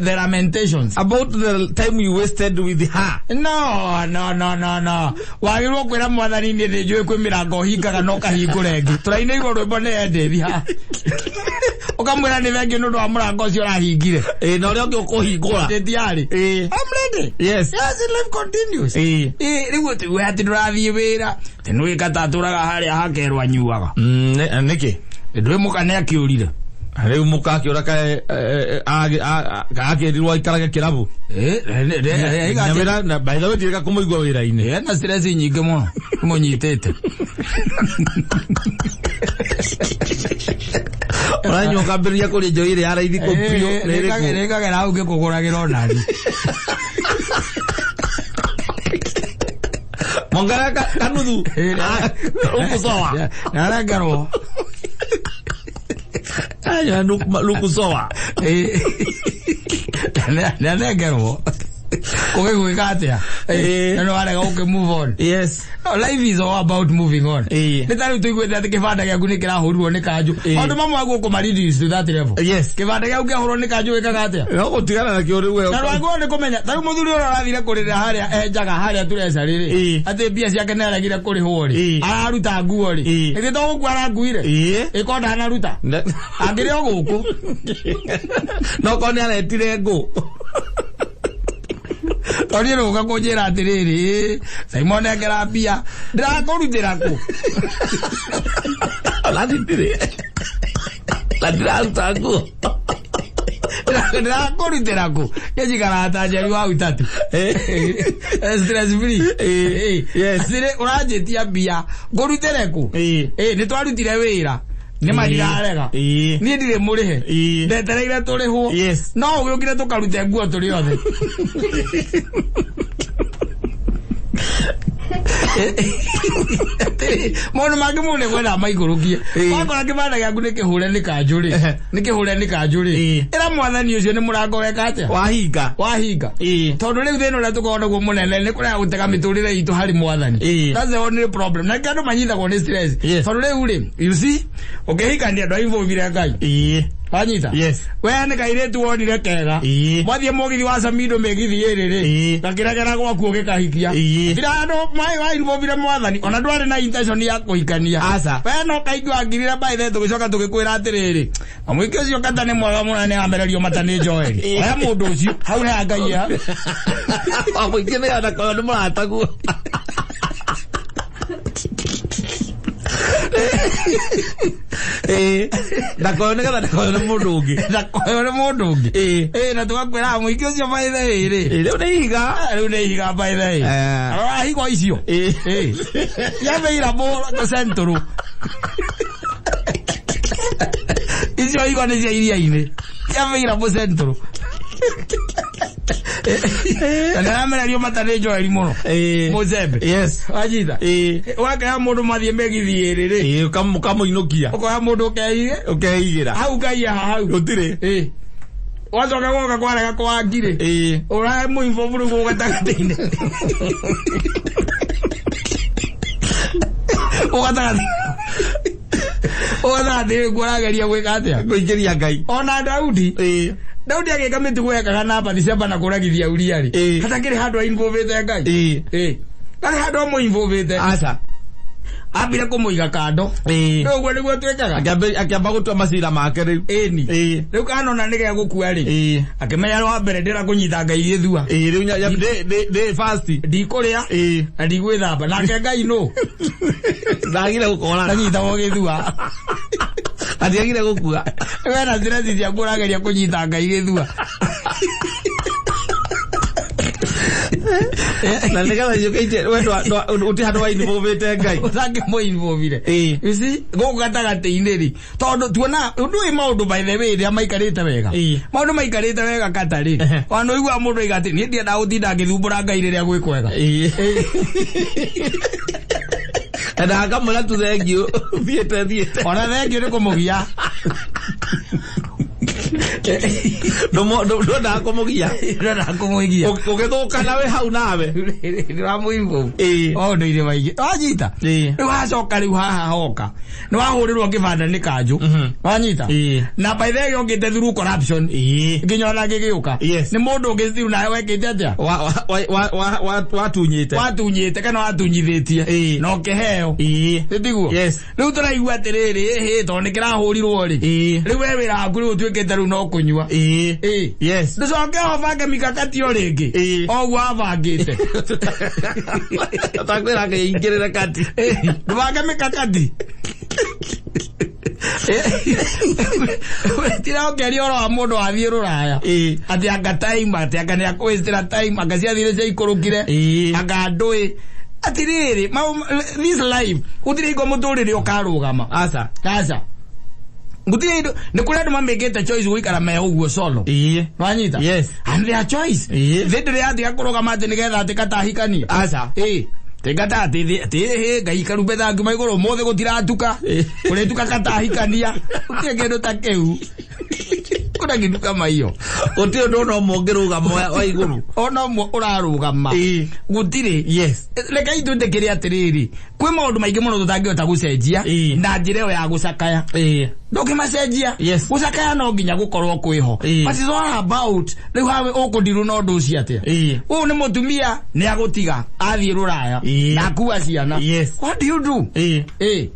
the lamentations? About the time you wasted with her. No, no, no, no, no. Wagĩrĩirwo kwĩra mwathani niĩ nĩ njũĩ kwĩ mĩrango ũhingaga na ũkahingũra ĩngĩ. Tũrainĩirwo rwĩmbo nĩ Endethi haha. Ũkamwĩra nĩ thengiũ nĩ ũndũ wa mũrango ũcio ũrahingire. Ĩĩ, na ũrĩa ũngĩ ũkũhingũra. Ndĩtiarĩ. Ĩĩ. I'm ready. Yes. Yes, life continues. Ĩĩ. Ĩĩ, rĩu ũtiuge atĩ ndũrathiĩ wĩra. Atĩ nĩ wĩka ta atũraga harĩa hakerwo anyuaga. Nĩkĩ? Ndũĩ mũka nĩ akĩũrire. Rĩu mũka akĩũra kae akĩrirwo aikarage kĩrabu. Ĩĩ, Na wĩra na by the way ndirĩka kũmũigua wĩra-inĩ. ena stress nyingĩ mũno imũnyitĩte. Ũranyua ũkambĩrĩria kũrĩa njohi ĩrĩa ya raithi kũ biũ nĩ ĩrĩkũ? Rĩkagera hau ngĩkũgũragĩra onani. Mongera kanuthu. Lukusoa. Narengerwo. Anyua lukusoa. Nĩanengerwo. Ũgĩgwĩka atĩa? Ĩĩ. Na nĩ warega gũkĩ move on. Yes. No, life is all about moving on. Ĩĩ. Nĩ ta rĩu tũiguĩte atĩ kĩbanda gĩaku nĩ kĩrahũrirwo nĩ kanjũ. Ĩĩ. Maũndũ mamwe aguo kũma reduce to that level. Yes. Kĩbanda gĩaku kĩahũrwo nĩ kanjũ wĩkaga atĩa? No gũtigana nakĩo rĩu we. Na rwagwo nĩ kũmenya ta rĩu mũthuri ũrĩa ũrathire kũrĩra harĩa enjaga harĩa tureca rĩrĩ Ĩĩ. atĩ mbia ciake nĩ aregire kũrĩhwo rĩ Ĩĩ. araruta nguo rĩ Ĩĩ. ĩthĩ to gũkua arakuire Ĩĩ. ĩko ndanaruta angĩrĩ o gũkũ No korwo nĩ aretire ngũ. tondũ niĩ rũka kũnjĩra atĩrĩrĩ Simon nengera mbia ndĩrakũrutĩra kũ Ona ndirĩ. Na ndiraruta nguo. Ndĩrakũrutĩra kũ ngĩnjikaraga ta njeri wa utatu stress free. Ĩĩ. Yes. Atĩrĩ ũranjĩtia mbia ngũrutĩre kũ? Ĩĩ. Ĩĩ nĩ twarutire wĩra nĩ marirarega. Ĩĩ. Niĩ ndirĩ mũrĩhe. Ĩĩ. Ndetereire tũrĩhwo. Yes. No ũgĩũkire tũkarute nguo tũrĩ othe. Maũndũ mangĩ mũndũ nĩkwenda maikũrũkie. Ĩĩ. Wakora kĩbanda gĩaku nĩ kĩhũre nĩ kanjũ rĩ, Ehe. nĩ kĩhũre nĩ kanjũ rĩ, Ĩĩ. ĩra mwathani ũcio nĩ mũrango weka atĩa? Wahinga. Wahinga. Ĩĩ. Tondũ rĩu thĩna ũrĩa tũkoragwo naguo mũnene nĩ kũrega gũtega mĩtũrĩre itũ harĩ mwathani. Ĩĩ. That's the only problem. Na andũ manyitagwo nĩ stress. Yes. Tondũ rĩu rĩ, you see, ũkĩhikania ndwainvolvire Ngai. Ĩĩ. Wanyita? Yes. We nĩ kairĩtu wonire kega. Ĩĩ. Mwathiĩ mũgithi wa Samido mĩgithi ĩrĩ rĩ, Ĩĩ. gakĩregera gwaku ũgĩkahikia. Ĩĩ. Tira andũ mai wainvolvire mwathani, ona ndwarĩ na intention ya kũhikania. Aca. We no kaingĩ wangirire by the tũgĩcoka tũgĩkwĩra atĩrĩrĩ, mũingĩ ũcio kata nĩ mwega mũno nĩ amererio mata nĩ Joeli. Ĩĩ. Oya mũndũ ũcio, hau he Ngai ya. Mũingĩ nĩ anakorwo nĩ mũrataguo. Ĩĩ. Ndakoyo nĩgetha ndakoyo nĩ mũndũ ũngĩ. Ndakoyo nĩ mũndũ ũngĩ. Ĩĩ. Ĩĩ, na tũgakwĩra mũingĩ ũcio by the way rĩ. Ĩĩ, rĩu nĩ ihiga. Ah, rĩu nĩ ihiga by the way. Eh. Arora higo icio. Ĩĩ. Ĩĩ. Yabeira bo central. Icio higo nĩ cia iria-inĩ. Yabeira bo central. Na nĩaramererio mata nĩ Joeli mũno. Ĩĩ. Mũcembe. Yes. Wanyita. Ĩĩ. Wakaya mũndũ mathiĩ mĩgithi ĩrĩ rĩ. Ĩĩ, ũkamũinũkia. Ũkoya mũndũ ũkeige. Ũkeigĩra. Hau Ngai aha hau. Gũtirĩ. Ĩĩ. Wacoka woka kwarega kwa ngirĩ. Ĩĩ. Ũrahe mũinvolve rĩu gatagatĩ-inĩ. Ũgatagatĩ. Ũgatagatĩ rĩu ũrageria gwĩka atĩa? Kũingĩria Ngai. Ona Daudi. Ĩĩ. Daudi agĩka mĩtugo ekaga na Bathisheba na kũragithia Uria rĩ. Ĩĩ. Hatakĩrĩ handũ ainvolvĩte Ngai. Ĩĩ. Ĩĩ. Ndarĩ handũ amũinvolvĩte. Aca. Ambire kũmũiga kando. Ĩĩ. Rĩu ũguo nĩguo twĩkaga. Akĩamba gũtua macira make rĩu. Ĩni. Ĩĩ. Rĩu kanona nĩ gĩa gũkua rĩ. Ĩĩ. Akĩmenya wa mbere ndĩra kũnyita Ngai gĩthua. Ĩĩ, rĩu ndĩ fast. Ndikũrĩa. Ĩĩ. Na ndigwĩthamba. Nake Ngai nũ? Ndagire gũkora. Anyitagwo gĩthua. Atiagire gũkua. We na stress ciaku ũrageria kũnyita Ngai gĩthua. Na nĩgetha yũkĩte we ũti handũ wainvolvĩte Ngai. Ũtangĩmũinvolvire. Ĩĩ. You see, gũkũ gatagatĩ-inĩ rĩ, tondũ tuona ndũĩ maũndũ by the way rĩrĩa maikarĩte wega. Ĩĩ. Maũndũ maikarĩte wega kata rĩ. Ehe. Ona ũiguaga mũndũ oiga atĩ niĩ ndiendaga gũtinda ngĩthumbũra Ngai rĩrĩa gwĩ kwega. Ĩĩ. Endaga ngamwĩra tu thengiũ thiĩte thiĩte. Ona thengiũ nĩ kũmũgia. Ndwendaga kũmũgia. Ndwendaga kũmũgia. Ũgĩthũkana wĩ hau nawe. Ndĩramũinvolve. Ĩĩ. Maũndũ-inĩ maingĩ. Wanyita? Ĩĩ. Rĩu wacoka rĩu haha hoka. Nĩ wahũrĩrwo kĩbanda nĩ kanjũ. Wanyita? Ĩĩ. Na by the way yokĩte through corruption. Ĩĩ. Nginya ona gĩgĩũka. Yes. Nĩ mũndũ ũngĩ still nawe wekĩte atĩa? Watunyĩte. Watunyĩte kana watunyithĩtie. Ĩĩ. Na ũkĩheo. Ĩĩ. Nĩtiguo? Yes. Rĩu tũraigua atĩrĩrĩ, ĩhĩ, tondũ nĩ kĩrahũrirwo rĩ. Ĩĩ. Rĩu we wĩra waku rĩu ũtuĩkĩte rĩu no kũnyua. Ĩĩ. Ĩĩ. Yes. Ndũcoke ũbange mikakati o rĩngĩ. Ĩĩ. O ũguo wabangĩte. Takwĩra ngĩingĩrĩre kati. Ĩĩ. Ndũbange mikakati. Tira ũkĩaria ũhoro wa mũndũ wathiĩ rũraya. Ĩĩ. Atĩ anga time, atĩ anga nĩ akwĩstĩra time, anga ciathire ciaikũrũkire. Ĩĩ. Anga ndũĩ. Atĩrĩrĩ, this life, gũtirĩ hingo mũtũrĩre ũkarũgama. Aca. Aca. Gũtirĩ hingo, nĩ kũrĩ andũ mamĩkĩte choice gũikara me ũguo solo. Ĩĩ. Wanyita? Yes. And their choice. Ĩĩ. Thĩ ndĩrĩ yatiga kũrũgama atĩ nĩgetha atĩ katahikania. Aca. Ĩĩ. Tengata atĩ atĩ hĩ Ngai karumbe thangi igũrũ ũmũthĩ gũtiratuka. Ĩĩ. Kũrĩtuka katahikania. Gũtirĩ kĩndũ ta kĩu. Kuna kĩndũ kama hiyo. Gũtirĩ ũndũ ona ũmwe ũngĩrũgama wa igũrũ. Ona ũmwe ũrarũgama. Ĩĩ. Gũtirĩ. Yes. Reke itwĩtĩkĩre atĩrĩrĩ, kwĩ maũndũ maingĩ mũno tũtangĩhota gũcenjia Ĩĩ. na njĩra ĩyo ya gũcakaya. Ĩĩ. Ndũngĩmacenjia. Yes. Gũcakaya no nginya gũkorwo kwĩho. Ĩĩ. But it's all about rĩu hawe ũkũndirwo na ũndũ ũcio atĩa. Ĩĩ. Ũyũ nĩ mũtumia nĩ agũtiga athiĩ rũraya Ĩĩ. na akua ciana. Yes. What do you do? Ĩĩ. Ĩĩ.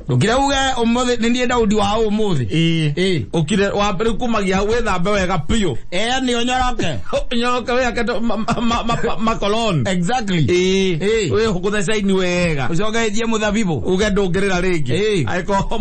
Ndũkire uge ũmũthĩ nĩ niĩ Daudi wa ũmũthĩ. Ĩĩ. Ĩĩ. Ũkire wa rĩu kumagia hau wĩthambe wega biũ. Ĩĩ nĩ ũnyoroke. Ũnyoroke wĩhake makoloni. Exactly. Ĩĩ. Ĩĩ. Wĩhũgũthe caini wega. Ũcoke wĩtie mũthabibũ. Uge ndũngĩrĩra rĩngĩ. Ĩĩ. Angĩkorwo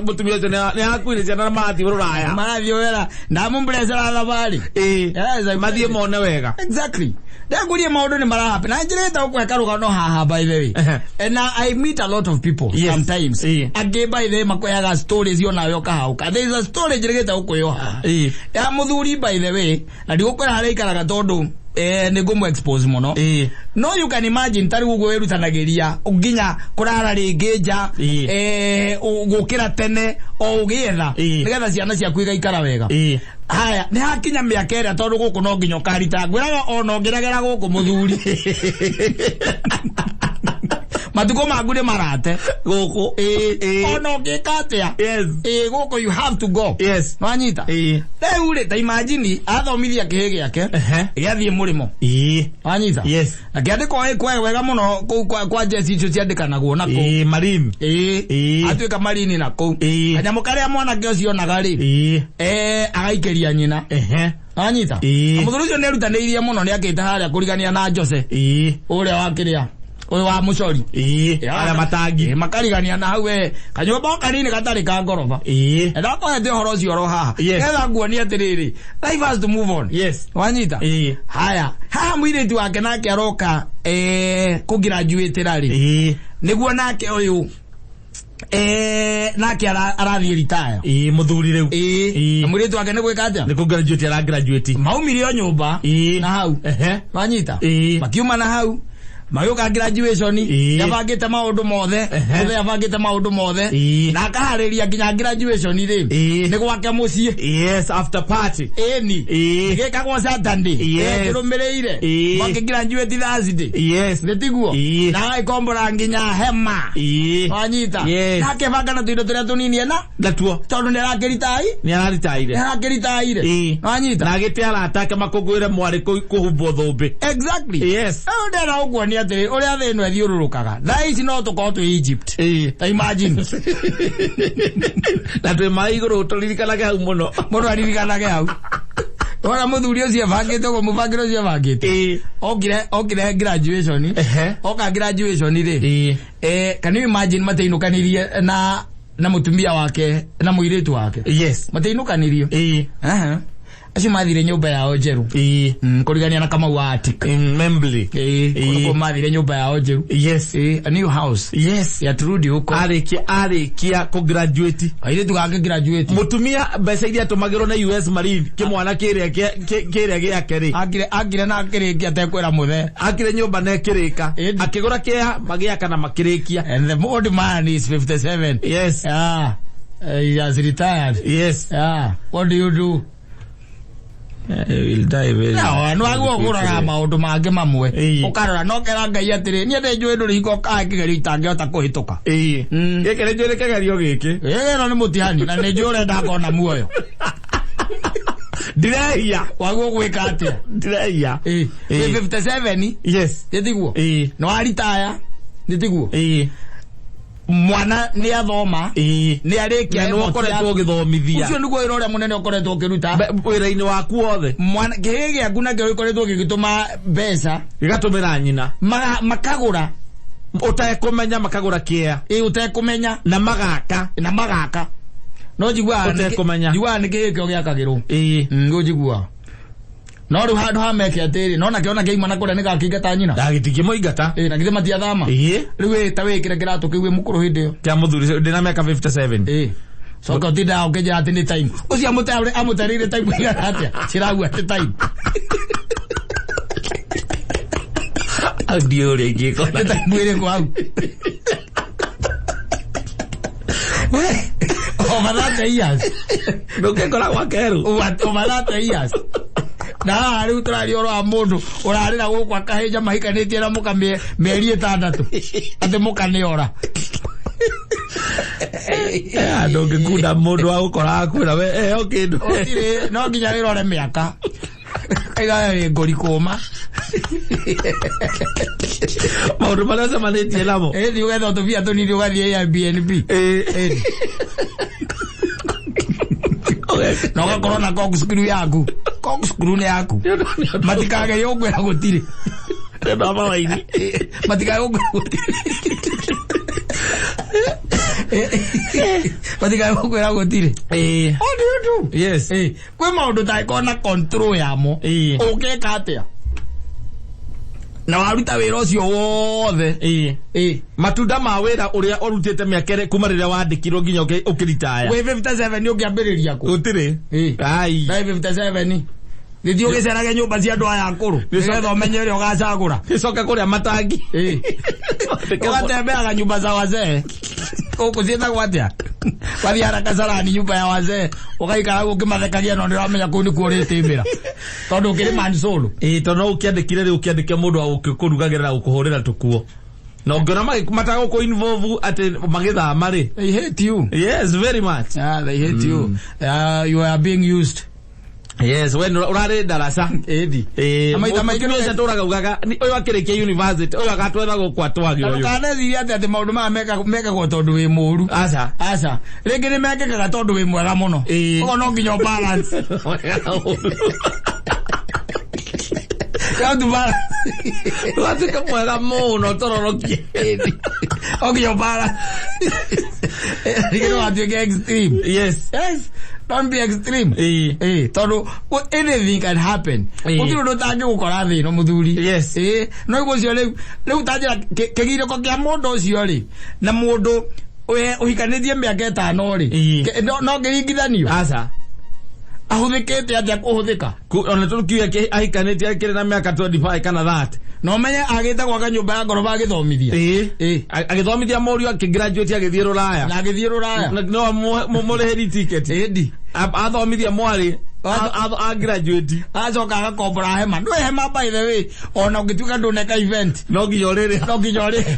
mũtumia ũcio nĩ akuire ciana na marathiĩ rũraya. Marathiĩ wera. Ndamũmblessera thabarĩ. Ĩĩ. Yes, Mathiĩ mone wega. Exactly. Ndekurie maũndũ nĩ marahappen. Na njĩrĩte gũkũhe karũgano haha by the way. Ehe. And I meet a lot of people Yes. sometimes. Ĩĩ. Angĩ by the way makoyaga stories onawe ũkahauka. There is a story njĩrĩgĩte gũkwĩyo haha. Ĩĩ. Ya mũthuri by the way, na ndigũkwĩra harĩa aikaraga tondũ Nĩ ngũmũ expose mũno. No you can imagine tarĩ ũguo wĩrutanagĩria nginya kũrara rĩngĩ nja, gũkĩra tene o ũgĩetha nĩgetha ciana ciaku igaikara wega. Haya, nĩ hakinya mĩaka ĩrĩa tondũ gũkũ no nginya ũkarita, ngwĩraga ona ũngĩregera gũkũ mũthuri, matukũ maku nĩ marate gũkũ. Ona ũngĩka atĩa, gũkũ you have to go. Nwanyita? Rĩu rĩ, ta imagine athomithia kĩhĩ gĩake, gĩathiĩ mũrĩmo. Wanyita? Yes. Na kĩandĩkwo ĩ wega mũno kũu kwa jeci icio ciandĩkanagwo na kũu. Marine. Atuĩka marini na kũu. Kanyamũ karĩa mwanake ũcio onaga rĩ, agaikĩria nyina. Wanyita? Na mũthuri ũcio nĩ erutanĩirie mũno, nĩ akĩte harĩa kũrigania na Jose ũrĩa wa kĩrĩa, ũyũ wa mũcori. Arĩa matangi. Makarigania na hau, kanyũmba o kanini gatarĩ ka ngoroba. Na ndakohete ũhoro ũcio oro haha nĩgetha nguonie atĩrĩrĩ, life has to move on. Wanyita? Haya, haha mũirĩtu wake nake aroka kũgraduate rĩ, nĩguo nake ũyũ nake arathiĩ retire. Mũthuri rĩu. Na mũirĩtu wake nĩ gwĩka atĩa? Nĩ kũ graduate ara graduate. Maumire o nyũmba na hau. Wanyita? Makiuma na hau, magĩũka graduation. Yabangĩte maũndũ mothe. Mũthee abangĩte maũndũ mothe na akaharĩria nginya graduation rĩ, nĩ gwake mũciĩ. Yes, after party. Ĩni gĩkagwo Saturday kĩrũmĩrĩire, makĩ graduate Thursday. Nĩ tiguo? Na agagĩkombora nginya hema. Wanyita? Yes. Na akĩbanga na tũindo tũrĩa tũnini ena Natuo. tondũ nĩ arakĩritai. Nĩ araritaire. Nĩ arakĩritaire. Wanyita? Na agĩte arata ake makũngũĩre mwarĩ kũhumbwo thũmbĩ. Exactly. Rĩu ndĩrenda gũkuonia atĩrĩ, ũrĩa thĩ ĩno ĩthiũrũrũkaga, thaa ici no tũkorwo twĩ Egypt. Ta imagine. Na twĩ maĩ igũrũ, tũririkanage hau mũno. Mũndũ aririkanage hau wona mũthuri ũcio ebangĩte ũguo, mũbangĩre ũcio ebangĩte. Okire graduation. Oka graduation rĩ, can you imagine matiainũkanirie na mũtumia wake na mũirĩtu wake? Matiainũkanirio. Aha. Acio mathire nyũmba yao njerũ. Kũrigania na Kamau wa Attic. In Membley. Kũu mathire nyũmba yao njerũ. A new house ya turudi huko. Arĩkia kũ graduate. Airĩtu gake graduate. Mũtumia mbeca iria atũmagĩrwo na US Marine kĩmwana kĩrĩa kĩrĩa gĩake rĩ. Akire na akĩrĩkia atekwĩra mũthee. Akire nyũmba na ĩkĩrĩka. Akĩgũra kĩa magĩaka na makĩrĩkia. And the old man is 57. Ah, he has retired. Ah, what do you do? Will die very No, no aguo ũgũraga maũndũ mangĩ mamwe. Ũkarora no kera Ngai atĩrĩ, niĩ nĩ njũĩ ndũrĩ hingo kae kĩgerio itangĩhota kũhĩtũka. Gĩkĩ nĩ njũĩ nĩ kĩgerio gĩkĩ. Ĩno nĩ mũtihani na nĩ njũĩ ũrenda ngona muoyo. Ndirehia. Waguo gwĩka atĩa? Ndirehia. Wĩ 57. Nĩ tiguo? Nĩ waritaya, nĩ tiguo? Mwana nĩ athoma, nĩ arĩkia. Na nĩ ũkoretwo ũgĩthomithia. Ũcio nĩguo wĩra ũrĩa mũnene ũkoretwo ũkĩruta. Wĩra-inĩ waku wothe. Mwana kĩhĩ gĩaku nakĩo gĩkoretwo gĩgĩtũma mbeca. Gĩgatũmĩra nyina. Makagũra. Ũtekũmenya makagũra kĩa. Ũtekũmenya. Na magaka. Na magaka. No njiguaga Ũtekũmenya. Njiguaga nĩ kĩhĩ kĩo gĩakagĩrwo. Ngũ njiguaga. No rĩu handũ ha meke atĩrĩ, no nakĩo ona kĩauma na kũrĩa nĩgakĩingata nyina. Ndagĩtingĩmũingata. Na githĩ matiathama? Rĩu ta wĩkĩre kĩratũ kĩu wĩ mũkũrũ hĩndĩ ĩyo. Kĩa mũthuri ũcio, ndĩna mĩaka 57. Coka ũtindaga ũkĩnjĩra atĩ nĩ time. Ũcio amũtarĩire time ĩigana atĩa? Ciragua atĩ time. Ndiũĩ ũrĩa ingĩka. Nĩ time ĩrĩkũ hau? Over 30 years. Ndũngĩkora gwa kerũ. Over 30 years. Na haha rĩu tũraria ũhoro wa mũndũ ũrarĩra gũkũ akahĩnja mahikanĩtie na mũka mĩeri 6 atĩ mũka nĩ ora. Ndũngĩkunda mũndũ wa gũkora akwĩra we eo kĩndũ. Gũtirĩ, no nginya rĩrore mĩaka. Kaiga wĩ ngũri kũma. Maũndũ marĩa ũcemanĩtie namo. Ĩthi ũgetha tũbia tũnini ũgathiĩ Airbnb. Ĩni. Na ũgakorwo na corkscrew yaku. Corkscrew nĩ yaku. Matikagerie gũkwĩra gũtirĩ. Nĩ wa mawaini. Matikae gũkwĩra gũtirĩ. Matikae gũkwĩra gũtirĩ. What do you do? Kwĩ maũndũ ũtangĩkorwo na control yamo. Ũngĩka atĩa? Na waruta wĩra ũcio wothe. Matunda ma wĩra ũrĩa ũrutĩte mĩaka ĩrĩ kuma rĩrĩa wandĩkirwo nginya ũkĩritaya. Wĩ 57 ũngĩambĩrĩria kũ? Gũtirĩ. Ai. Na 57. Gĩthiĩ ũgĩcerage nyũmba cia andũ aya akũrũ nĩgetha ũmenye ũrĩa ũgacagũra. Gĩcoke kũrĩa matangi. Ũgatembeaga nyumba za wazee gũkũ ciĩtagwo atĩa? Wathiĩ haraka Kasarani nyumba ya wazee ũgaikara hau ũkĩmathekagia no nĩũramenya kũu nĩkuo ũrĩtĩmbĩra tondũ ũkĩrĩ mansolo. Ĩĩ tondũ no ũkĩandĩkire rĩu ũkĩandĩke mũndũ wa gũkũrugagĩra na gũkũhũrĩra tũkuo. Na ũngĩona matagũkũ involve atĩ magĩthama rĩ. They hate you. Yes, very much. Yeah, they hate you. You are being used. Yes, we ũrarĩ ndaraca. Ĩthi. Ĩĩ, Na maita maingĩ mũtumia ũcio atũraga ugaga ũyũ akĩrĩkia university, ũyũ agatwetha gũkũ atwage ũyũ. Ndũkanecirie atĩ maũndũ maya mekagwo tondũ wĩ mũũru. Aca. Aca. Rĩngĩ nĩ mekĩkaga tondũ wĩ mwega mũno. Ĩĩ. Ũguo no nginya ũbalance. You have to balance. Ndũgatuĩke mwega mũno ũtororokie. No nginya ũbalance. Rĩngĩ ndũgatuĩke extreme. Yes. Yes. Don't be extreme. Ĩĩ. Ĩĩ, tondũ anything can happen. Ĩĩ. Gũtirĩ ũndũ ũtangĩgũkora thĩ ĩno mũthuri. Yes. Ĩĩ, no ũguo ũcio rĩu ta njĩra kĩgirĩko kĩa mũndũ ũcio rĩ, na mũndũ ũhikanĩtie mĩaka 5 rĩ, Ĩĩ. no kĩringithanio. Aca. Ahũthĩkĩte atĩa kũhũthĩka? Ona tũkiuge ahikanĩtie akĩrĩ na mĩaka 25 kana 30. Na ũmenye agĩte gwaka nyũmba ya ngoroba agĩthomithia. Ĩĩ. Ĩĩ. Agĩthomithia mũriũ akĩgraduate agĩthiĩ Rũraya. Na agĩthiĩ Rũraya. Na no mũrĩhĩri ticket. Ĩndi. Athomithia mwarĩ a graduate. Acoka agakombora hema. Ndũĩ hema by the way, ona ũngĩtuĩka ndũneka event. No nginya ũrĩrĩ. No nginya ũrĩhe.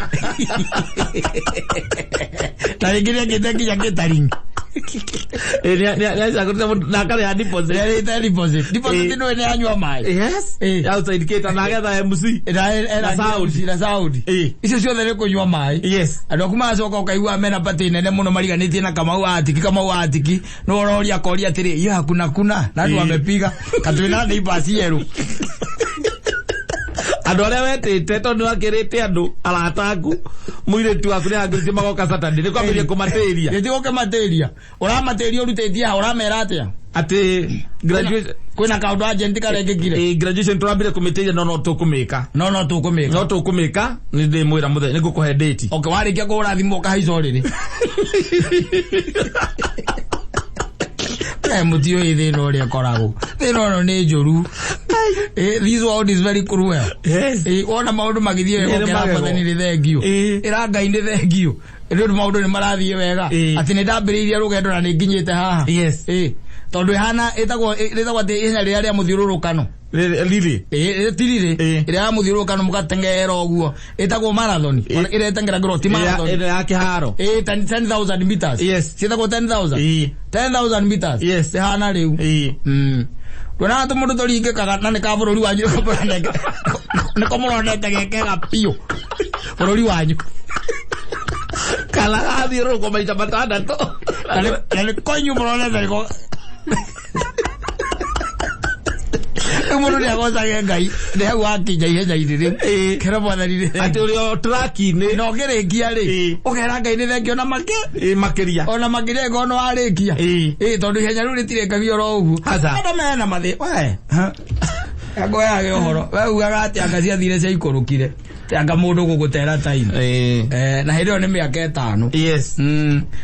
Na rĩngĩ nĩekĩte nginya catering. Nĩ na akarĩha deposit. Nĩarĩhĩte deposit. Deposit nĩwe nĩ anyua maĩ. Yes. Ĩĩ. Outside cater na agetha MC. Na sound. Na sound. Ĩĩ. Icio ciothe nĩ kũnyua maĩ. Yes. Andũ aku magacoka ũkaigua mena party nene mũno mariganĩtie na Kamau Atiki, Kamau Atiki. No ũroria akoria atĩrĩ, hiyo hakuna kuna? Na andũ Ĩĩ. amepiga. Katwĩna neighbors yerũ. Andũ arĩa wetĩte tondũ nĩwakĩrĩte andũ arata aku mũirĩtu waku nĩangĩtie magoka Saturday nĩ kwambĩrĩria kũmatĩria. Gĩtigo ũkĩmatĩria. Ũramatĩria ũrutĩtie ha ũramera atĩa? Atĩ graduation Kwĩna kaũndũ agent karekĩkire. Ĩĩ, graduation tũrambire kũmĩtĩria no tũkũmĩka. No tũkũmĩka. No tũkũmĩka nĩ ndĩmwĩra mũthenya nĩ ngũkũhe date. Okay, warĩkia kũhũra thimũ ũkahaica ũrĩrĩ. Mũtiũĩ thĩna ũrĩa ĩkoragwo. Thĩna ũyũ nĩ njũru. This world is very cruel. Yes. Wona maũndũ magĩthiĩ wega Nĩ ũkera magego. Mwathani nĩ thengio. Ĩĩ. Ĩra Ngai nĩ thengio. Nĩ ũndũ maũndũ nĩ marathiĩ wega. Ĩĩ. Atĩ nĩ ndambĩrĩirie rũgendo na nĩ nginyĩte haha. Yes. Ĩĩ. Tondũ ĩhana ĩtagwo atĩ ihenya rĩrĩa rĩa mũthiũrũrũkano. Riri. Ĩĩ, ti riri. Ĩĩ. Ĩrĩa ya mũthiũrũrũkano mũgateng'era ũguo. Ĩtagwo marathon. Ĩrĩa ĩteng'eragĩrwo ti marathon. Ĩrĩa ya kĩharo. Ĩĩ, 10,000 meters. Yes. Ciĩtagwo 10,000. Ĩĩ. 10,000 meters. Yes. Ĩhana rĩu. Ĩĩ. Ndũonaga tũmũndũ tũringĩkaga na nĩ ka bũrũri wanyu nĩko mũronete gekega biũ. Bũrũri wanyu. Kana gathiũrũrũkwo maita matandatũ. Na nĩ ko inyuĩ mũronete nĩko. Rĩu mũndũ nĩagocage Ngai nĩ hau akinya ihenya-inĩ rĩu. Ĩĩ. Kĩra Mwathani nĩ Atĩ ũrĩ o track-inĩ. Na ũkĩrĩkia rĩ, Ĩĩ. ũkera Ngai nĩ thengio na Ĩĩ, makĩria. ona makĩria ĩngorwo nĩ warĩkia. Ĩĩ. Ĩĩ, tondũ ihenya rĩu rĩtirĩkagio oro ũguo. Aca. Andũ mena mathĩ, we. Ngoyage ũhoro. We ugaga atĩ anga ciathire ciaikũrũkire. Atĩ anga mũndũ gũgũtera time. Ĩĩ. Na hĩndĩ ĩyo nĩ mĩaka 5. Yes.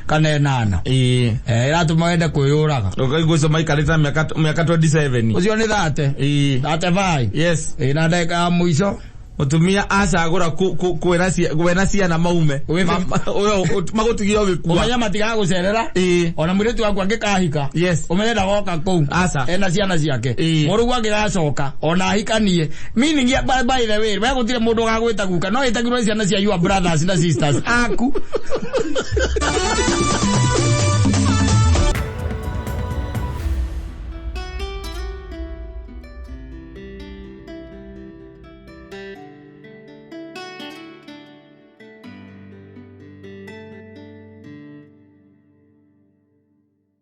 Kana 8. Ĩĩ. Ĩratũma wende kwĩyũraga. Ũkaigua ũcio maikarĩte na mĩaka 27. Ũcio nĩ 30. Ĩĩ. 35. Yes. Ĩĩ, na ndagĩka ya mũico. Mũtumia acagũra kwĩra ciana maume. Magũtigie ũgĩkua. Ũmenye matigagũcerera. Ĩĩ. Ona mũirĩtu waku angĩkahika. Yes. Ũmenye ndagoka kũu. Aca. Ena ciana ciake. Ĩĩ. Mũrũguo angĩgacoka ona ahikanie. Meaning ya, by the way, we gũtirĩ mũndũ ũgagwĩta guka. No ĩtagirwo nĩ ciana cia your brothers na sisters aku.